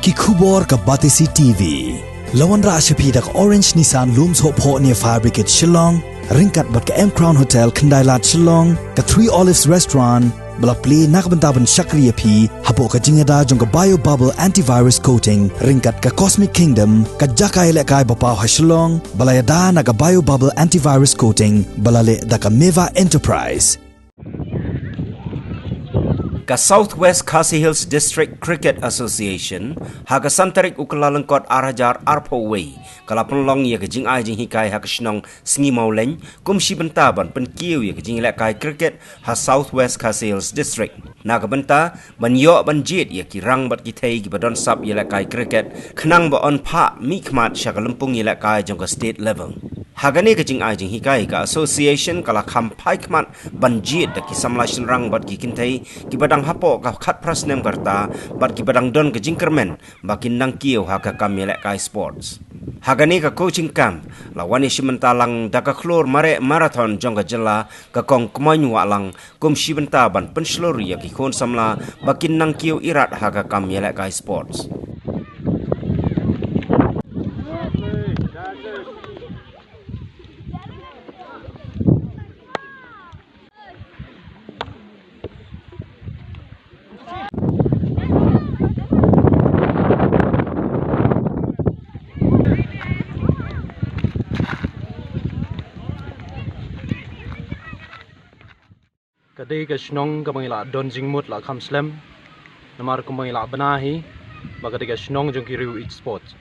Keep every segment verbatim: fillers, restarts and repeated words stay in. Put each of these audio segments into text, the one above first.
Ki khubor ka Batesi T V. La wanrah sha phi da ka Orange Nissan Lum Sohphoh near Fire Brigade Shillong, ryngkat bad ka M Crown Hotel Khyndailad Shillong, ka Three Olives Restaurant, ba la plie na ka bynta ban shakri ïa phi hapoh ka jingïada jong ka Bio Bubble Antivirus Coating, ryngkat ka Cosmic Kingdom, ka jaka ïalehkai ba paw ha Shillong, ba la ïada na ka Bio Bubble Antivirus Coating, ba la leh da ka Meva Enterprise. Ka South West Khasi Hills District Cricket Association, ha ka san tarik u Kyllalyngkot ar hajar arphew wei, ka la pynlong ïa ka jingai jinghikai ha ka shnong Sngi Mawlein, kum shi bynta ban pynkiew ïa ka jingïalehkai cricket ha South West Khasi Hills District. Na ka bynta ban ïoh ban jied ïa ki rang bad ki thei kiba don sap ïalehkai cricket, khnang ba yn phah mihkhmat sha ka lympung ïalehkai jong ka state level. Ha kane ka jingai jinghikai, ka association ka la kham phai khmat ban jied da ki samla shynrang bad ki kynthei kiba dang hapoh ka khatphra snem ka rta bad kiba dang don ka jingkyrmen ba kin nang kiew ha ka kam ïalehkai sports. Ha kane ka coaching camp la wan ïashim bynta lang da ka khlur mareh marathon jong ka jylla, ka Kong Kmoin Wahlang, kum shi bynta ban pynshlur ïa ki khun samla ba kin nang kiew irat ha ka kam ïalehkai sports. Ka dei ka shnong kaba ngi la don jingmut la kham slem. Namar kumba ngi la bna hi ba ka dei ka shnong jong ki riew ïeit sports.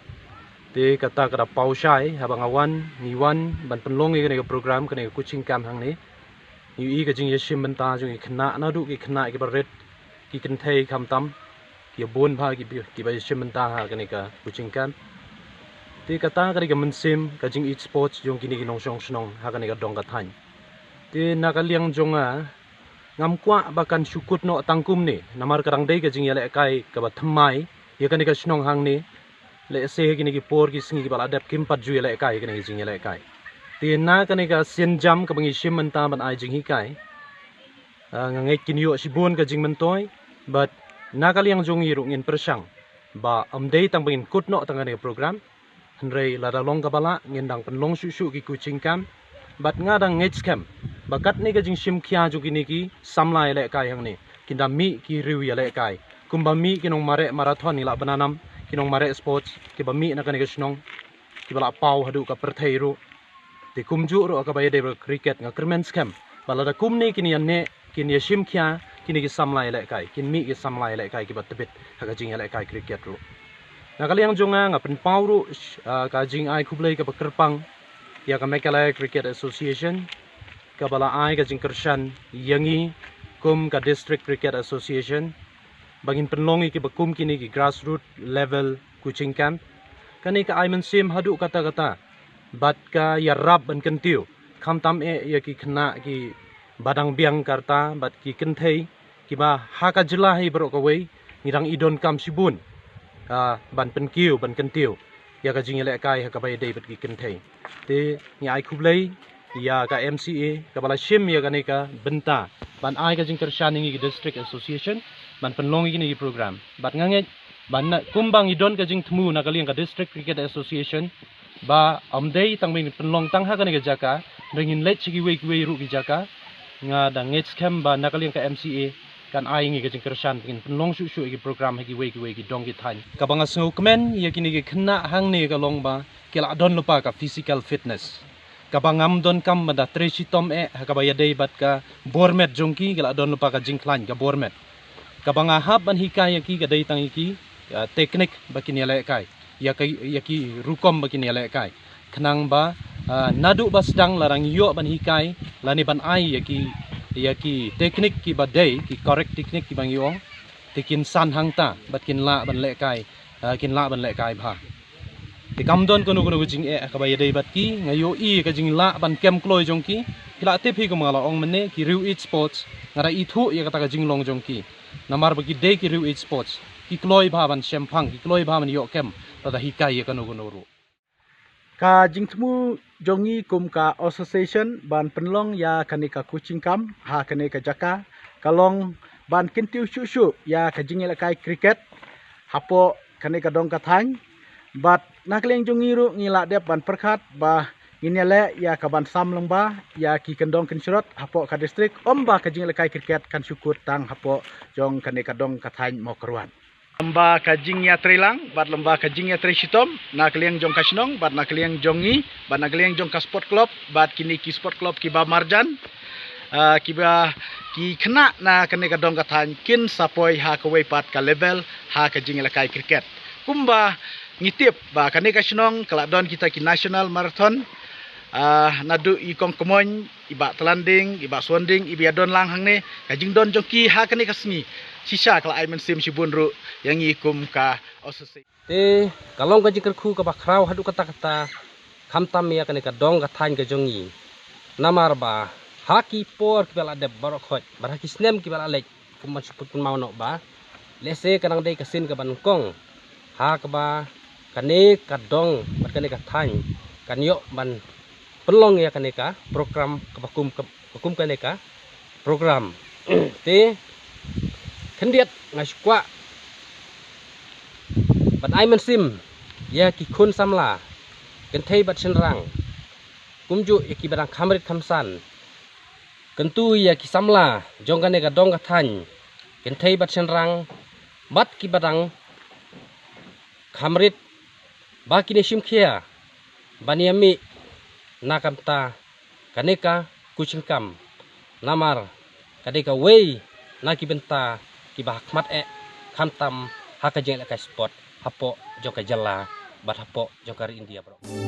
Te kata ka da paw shai haba nga wan, ngi wan ban pynlong ïa kane ka program, kane ka coaching camp hangne. Ngi ïohi ka jingïashim bynta jong ki khynnah, naduh ki khynnah kiba rit, ki kynthei khamtam, ki bun bha ki, kiba ïashim bynta ha kane ka coaching camp. Te kata ka dei ka mynsiem ka jingïeit sports jong kine ki nongshong shnong ha kane ka dong ka thaiñ. Te na ka liang jong nga, ngam kwah ba kan shu kut noh tang kumne, namar ka dang dei ka jingïalehkai kaba thymmai ïa kane ka shnong hangne. Lehse ha kine ki por ki sngi kiba la dep kim pat ju ïalehkai ïa kane ka jingïalehkai. Te na kane ka sienjam kaba ngi shim bynta ban ai jinghikai, ah, nga ngeit kin ïoh shibun ka jingmyntoi, bad na ka liang jong ngi ruh ngin pyrshang ba ym dei tang ba ngin kut noh tang kane ka program, hynrei lada long kaba lah ngin dang pynlong shuh shuh ki coaching camp. Bad nga dang ngeit skhem ba katne ka jingshim khia jong kine ki samla ïalehkai hangne, kin da mih ki riew ïalehkai, kumba mih ki nongmareh marathon, ngi la bna nam ki nongmareh sports kiba mih na kane ka shnong, kiba la paw haduh ka pyrthei ruh. Te kumjuh ruh ha kaba ïadei bad cricket, nga kyrmen skhem ba lada kumne kin ïaneh, kin ïashim khia kine ki samla ïalehkai, kin mih ki samla ïalehkai kiba tbit ha ka jingïalehkai cricket ruh. Na ka liang jong nga, nga pynpaw ruh, ah, ka jingai khublei kaba kyrpang ïa ka Meghalaya Cricket Association, kaba la ai ka jingkyrshan ïa ngi kum ka District Cricket Association ba ngin pynlong ïa kiba kum kine ki grassroot level coaching camp. Kane ka ai mynsiem haduh katta katta bad ka ïarap ban kyntiew, khamtam eh ïa ki khynnah kiba dang biang ka rta bad ki kynthei kiba ha ka jylla hi baroh kawei ngi dang i donkam shibun, ah, ban pynkiew, ban kyntiew ïa ka jingïalehkai ha kaba ïadei bad ki kynthei. Te ngi ai khublei ïa ka M C A kaba la shim ïa kane ka bynta ban ai ka jingkyrshan ïa ngi ki District Association ban pynlong ïa kine ki program. Bad nga ngeit ba na, kumba ngi don ka jingthmu na ka liang ka District Cricket Association, ba ym dei tang ba ngin pynlong tang ha kane ka jaka, hynrei ngin leit sha kiwei kiwei ruh ki jaka. Nga dang ngeit skhem ba na ka liang ka M C A kan ai ngi ka jingkyrshan ba ngin pynlong shuh shuh ïa ki program ha kiwei kiwei ki dong ki thaiñ. Kaba nga sngewkmen ïa kine ki khynnah hangne ka long ba ki la don lypa ka physical fitness, kaba ngam donkam ban da trei shitom eh ha kaba ïadei bad ka bor met jong ki, ki la don lypa ka jingkhlaiñ ka bor met. Kaba nga hap ban hikai ïa ki ka dei tang ïa ki, ah, teknik ba kin ïalehkai, ïa ka, ïa ki rukom ba kin ïalehkai, khnang ba, ah, naduh ba sdang la dang ïoh ban hikai lane ban ai ïa ki, ïa ki teknik kiba dei, ki correct teknik kiba ngi ong, te kin san hangta bad kin lah ban lehkai, ah, kin lah ban lehkai bha. Te kam don kano kano ka jingeh kaba ïadei bad ki, nga ïohi ka jinglah ban kem kloi jong ki. Ki la tip hi, kum nga la ong mynne, ki riew ïeit sports, nga da ithuh ïa kata ka jinglong jong ki. Namar ba ki dei ki riew ïeit sports, ki kloi bha ban shemphang, ki kloi bha ban ïoh kem lada hikai ïa kano kano ruh. Ka jingthmu jong ngi kum ka association ban pynlong ïa kane ka coaching camp ha kane ka jaka ka long ban kyntiew shuh shuh ïa ka jingïalehkai cricket hapoh kane ka dong ka thaiñ. Bad na ka liang jong ngi ruh ngi la dep ban pyrkhat ba ngin ïaleh ïa ka ban sam lyngba ïa ki kyndong kynshrot hapoh ka district, ym ba ka jingïalehkai cricket kan shu kut tang hapoh jong kane ka dong ka thaiñ Mawkyrwat. Lyngba ka jingïatreilang bad lyngba ka jingïatrei shitom na ka liang jong ka shnong bad na ka liang jong ngi bad na ka liang jong ka sport club bad kine ki sport club kiba marjan, ah, kiba ki khynnah na kane ka dong ka thaiñ kin sa poi ha kawei pat ka level ha ka jingïalehkai cricket. Kumba ngi tip ba kane ka shnong ka la don kita ki national marathon, ah, naduh i Kong Kmoñ, i Bah Tlanding, i Bah Suanding, iba ïadon lang hangne, ka jingdon jong ki ha kane ka sngi shisha ka la ai mynsiem shibun ruh ïa ngi kum ka association. Te ka long ka jingkyrkhu kaba khraw haduh katta katta, khamtam ïa kane ka dong ka thaiñ ka jong ngi. Namar ba ha ki por kiba la dep baroh khoit bad ha ki snem kiba la leit, kum ban shu pynmynmaw noh ba lehse ka dang dei ka sien kaba nyngkong ha kaba kane ka dong bad kane ka thaiñ kan ïoh ban pynlong ïa kane ka program kaba kum, kaba kum kane ka program. Te khyndiat nga shu kwah ban ai mynsiem ïa ki khun samla kynthei bad shynrang, kumjuh ïa kiba dang kham rit kham san, kyntu ïa ki samla jong kane ka dong ka thaiñ kynthei bad shynrang bad kiba dang kham rit ba kin ïashim khia ban ïamih na ka bynta kane ka coaching camp. Namar ka dei kawei na ki bynta kiba ha khmat eh, khamtam ha ka jingïalehkai sport hapoh jong ka jylla bad hapoh jong ka ri India baroh.